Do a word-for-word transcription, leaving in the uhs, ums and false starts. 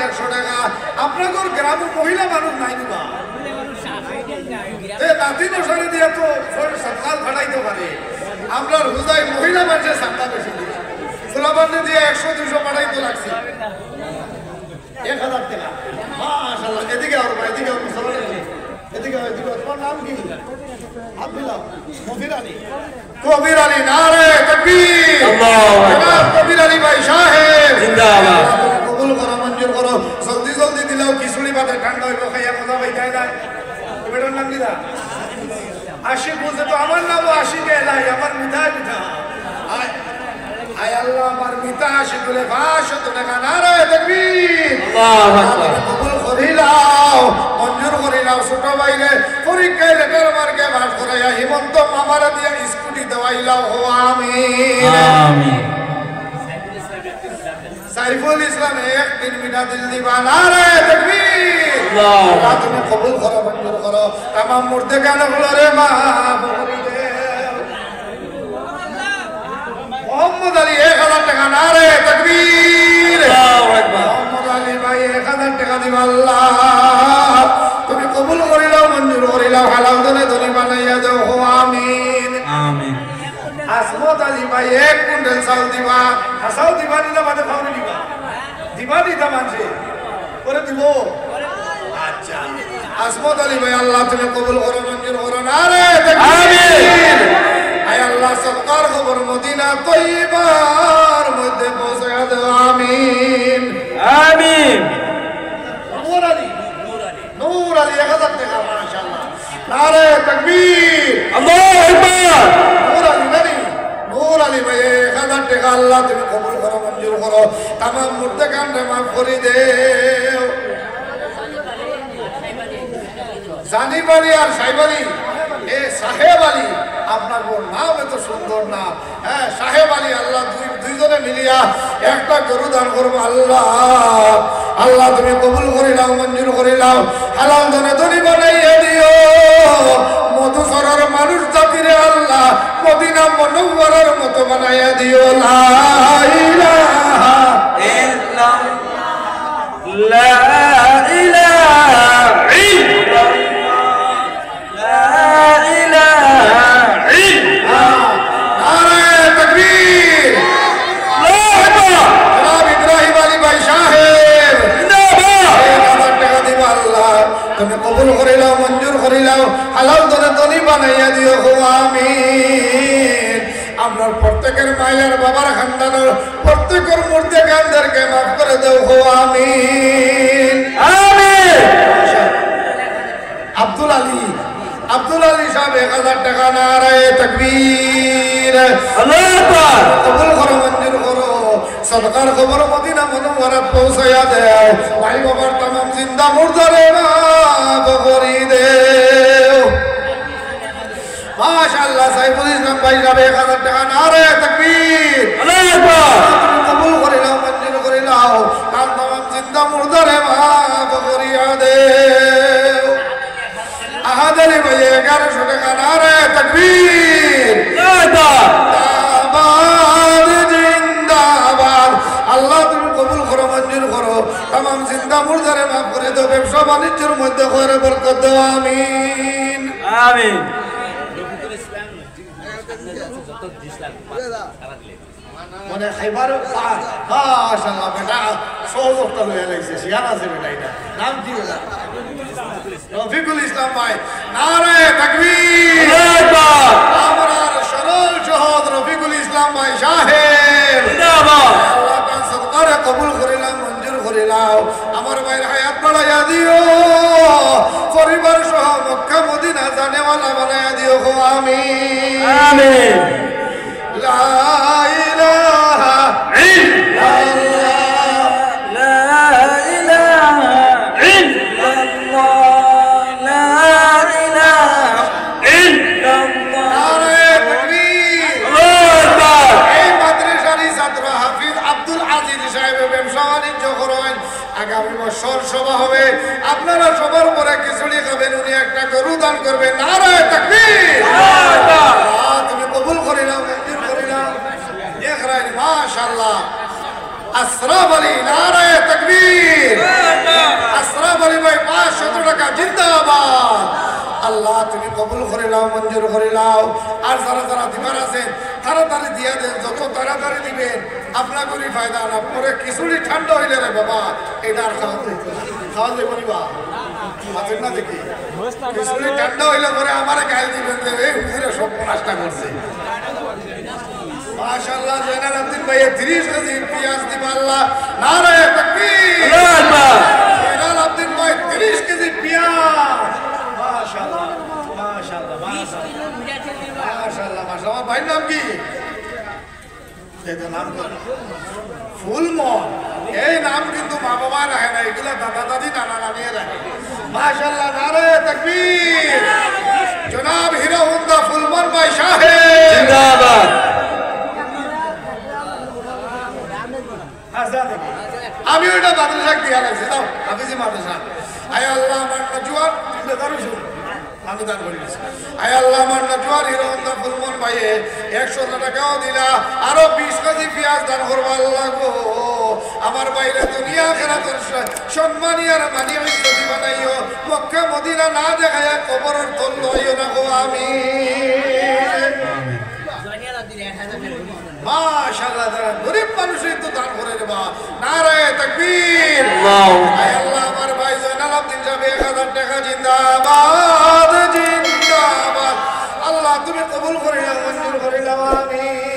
একশো টেকা। আপনাগর গ্রামো মহিলা মানুষ নাই দিবা? তে নাতি নশারে দিয়া তো সকাল ফাটাইতে পারে। আমরার হুদাই মহিলা মানুষে চান্দা বেশি দিবা। ফুলাবান্ডে দিয়া একশো দুইশো ফাটাইতে লাগছে। এক হাজার টেকা। মাশাআল্লাহ। এদিকে আও বা, এদিকে আও, মুসলমান আছে। এদিকে আও, এদিকে আও। তোমার নাম কি? আব্দুল্লাহ। কবির আলী। কবির আলী, নারায়ে তাকবীর। আল্লাহু আকবার। জনাব কবির আলী ভাই সাহেব। জিন্দাবাদ। কবুল করো, মঞ্জুর করো। জলদি জলদি দিলাও, খিচুড়ি ভাতে ঠান্ডা অইবো, খাইয়া মজা পাইতায় না। বেটার নাম কিতা? আশিক বলছে তো, আমার নামও আশিক এলাই, আমার মিঠা মিঠা। আয়, আয় আল্লাহ, আমার মিতা আশিকুলে পাঁচশত টেকা, নারায়ে তাকবীর। আল্লাহু আকবার। কবুল করিলাও, মঞ্জুর করিলাও, ছোট ভাইরে পরীক্ষায় লেটার মার্কে পাস করাইয়া হিমন্ত মামারে দিয়া স্কুটি দেওয়াইলাও, হো আমিন। আমিন। সাইফুল ইসলাম এক তিন মিনিট দিল দিবা, নারায়ে তাকবীর। আল্লাহু আকবার। আল্লাহ তুমি কবুল করো, মঞ্জুর করো, তামাম মুর্দেগান অকলরে মাফ করি দেও। মোহাম্মদ আলী এক হাজার টেকা, নারায়ে তাকবীর। আল্লাহু আকবার। মোহাম্মদ আলী ভাই এক হাজার টেকা দিবা, আল্লাহ তুমি কবুল করিলাও, মঞ্জুর করিলাও, হালাল ধনে ধনী বানাইয়া দেও, হো আমিন। আমিন। আসমত আলী ভাই এক কুইন্টাল চাউল দিবা, হাছাউ দিবা নি না বাদে ফাউরি দিবা? দিবা নি তা মানষে? পরে দিবো? আচ্ছা। আসমত আলী ভাই, আল্লাহ তুমি কবুল করো, মঞ্জুর করো, নারায়ে তাকবীর। আমিন। আয় আল্লাহ, সদকার খবর মদিনা তৈয়বার মধ্যে পৌঁছাইয়া দেও, আমিন। আমিন। নূর আলী, নূর আলী এক হাজার টেকা, মাশাআল্লাহ। নারায়ে তাকবীর। আল্লাহু আকবার। নূর আলী নানি, নূর আলী ভাই এক হাজার টেকা, আল্লাহ তুমি কবুল করো, মঞ্জুর করো, তামাম মুর্দেগানরে মাফ করি দেও। জানিব আলী আর সাহেব আলী, এ সাহেব আলী, আপনার বউর নাম এত সুন্দর না। হ্যাঁ, সাহেব আলী, আল্লাহ দুই, দুইজনে মিলিয়া একটা গরু দান করবো। আল্লাহ, আল্লাহ তুমি কবুল করিলাও, মঞ্জুর করিলাও, হালাল ধনে ধনী বানাইয়া দিও। মধুচরর মানুষ জাতিরে আল্লাহ মদিনা মুনাওয়ারার মতো বানাইয়া দিও। লা ইলাহা ইল্লাল্লাহ, লা ইলাহা ইল্লাল্লাহ। লা ইলাহা ইল্লাল্লাহ। নারায়ে তাকবীর। আল্লাহু আকবার। জনাব ইব্রাহিম আলী ভাই সাহেব। জিন্দাবাদ। এক হাজার টেকা দিবা আল্লাহ। তুমি কবুল করিলাও, মঞ্জুর করিলাও, হালাল ধনে ধনী বানাইয়া দিও, হো আমিন। আমরার প্রত্যেকের মায়ের বাবার খান্দানর প্রত্যেকের মুর্দেগানদেরকে মাফ করে দেও, হো আমিন। আমিন। আব্দুল আলী, আব্দুল আলী সাহেব এক হাজার টেকা, নারায়ে তাকবীর। আল্লাহু আকবার। কবুল করো, মঞ্জুর করো। সদকার খবর মদিনা মুনাওয়ারাত পৌঁছাইয়া দেও। ভাই বাবার তামাম জিন্দা মুর্দারে মাফ করি দেও। মাশাআল্লাহ, সাইফুল ইসলাম ভাই সাহেব এক হাজার টেকা, নারায়ে তাকবীর। আল্লাহু আকবার। তুমি কবুল করিলাও, মঞ্জুর করিলাও। তান তামাম জিন্দা মুর্দারে মাফ করিয়া দেও। আহাদ আলী ভাই এগারোশো টেকা, নারায়ে তাকবীর। জিন্দাবাদ। জিন্দাবাদ, জিন্দাবাদ। আল্লাহ তুমি কবুল করো, মঞ্জুর করো। তামাম জিন্দা মুর্দারে মাফ করে দেও, ব্যবসা বাণিজ্যর মধ্যে খয়রে বরকত দেও, আমিন। আমিন। মানে খাইবার পা-, মাশাআল্লাহ, বেটা সহযোগিতা লইয়া লাগছে, শিয়ান আছে বেটা এটা। নাম কি বেটা? রফিকুল ইসলাম ভাই, নারায়ে তাকবীর। আল্লাহু আকবার। আমরার সরল সহজ রফিকুল ইসলাম ভাই সাহেব। জিন্দাবাদ। আল্লাহ তাআলা সদকারে কবুল করিলাম, মঞ্জুর করিলাও। আমার ভাইর হায়াত বাড়াইয়া দিও, পরিবার সহ মক্কা মদিনা জানেওয়ালা বানাইয়া দিও গো, আমিন। আমিন। লা ইলাহা ইল্লাল্লাহ। লা ইলাহা ইল্লাল্লাহ। লা ইলাহা ইল্লাল্লাহ। নারায়ে তাকবীর। আল্লাহু আকবার। এই মাদ্রাসারই ছাত্র হাফিজ আব্দুল আজিজ সাহেব ব্যবসা বাণিজ্য করেন। আগামী বছর সভা হবে, আপনারা সবার পরে খিচুড়ি খাবেন, উনি একটা গরু দান করবেন। নারায়ে তাকবীর। আল্লাহ, তুমি কবুল করিলাও, মঞ্জুর করিলাও। দেখরায়, মাশাআল্লাহ। আশরাফ আলী, নারায়ে তাকবীর। আশরাফ আলী ভাই, পাঁচশত টাকা, জিন্দাবাদ। আল্লাহ, তুমি কবুল করি লাও, মঞ্জুর করি লাও। আর যারা যারা দিবার আছেন, তাড়াতাড়ি দিয়া দেন, যত তাড়াতাড়ি দিবেন, আপনাগুলি ফায়দা না। পরে খিচুড়ি ঠান্ডা অইলে রে বাবা, ইটা আর খাওয়া যাইবো না। খাওয়া যাইবো নি বা? মাতেন না দেখি। খিচুড়ি ঠান্ডা অইলে পরে আমারে গাইল দিবেন যে, "এই হুজুরে সব নষ্ট করছে।" মাশাআল্লাহ, জয়নাল আবদিন ভাইয়ে তিরিশ কেজি পিয়াজ দিবা আল্লাহ। নারায়ে তাকবীর। আল্লাহু আকবার। জয়নাল আবদিন ভাই তিরিশ কেজি পিয়াজ। মাশাআল্লাহ, মাশাআল্লাহ, মাশাআল্লাহ। মাশাআল্লাহ, মাশাআল্লাহ। আমার ভাইর নাম কি? এই তো নাম কি? ফুলমন। এই নাম কিন্তু মা বাবা রাখে না, এগুলা দাদা দাদি নানা নানিয়ে রাখে। মাশাআল্লাহ, নারায়ে তাকবীর। জনাব হিরো হুন্ডা ফুলমন ভাই সাহেব। জিন্দাবাদ। আচ্ছা, দেখি। আমি ওইটা মাদ্রাসা দিয়া লাগছে, দাও, হাফিজি মাদ্রাসা। আয় আল্লাহ, আমার নজুয়ার, তুমি বেকার হইছো। আমি দান করি দিছি। আয় আল্লাহ, আমার নজুয়ার হিরো হুন্ডা ফুলমন ভাইয়ে একশো টাকাও দিলা, আরো বিশ কেজি পিয়াজ দান করবা আল্লাহ গো। আমার ভাইরে দুনিয়া আখেরাতর স-, সম্মানী আর মানি ইজ্জতি বানাইও। মক্কা মদিনা না দেখাইয়া কবরর তল লইও না গো, আমিন। মাশাআল্লাহ, যারা গরিব মানুষ একটু দান করে দেবা। নারায়ে তাকবীর। আল্লাহু আয় আল্লাহ, আমার ভাই জয়নাল আবদিন সাহেব এক হাজার টাকা, জিন্দাবাদ, জিন্দাবাদ। আল্লাহ, তুমি কবুল করি নাও, মঞ্জুর করি নাও, আমিন।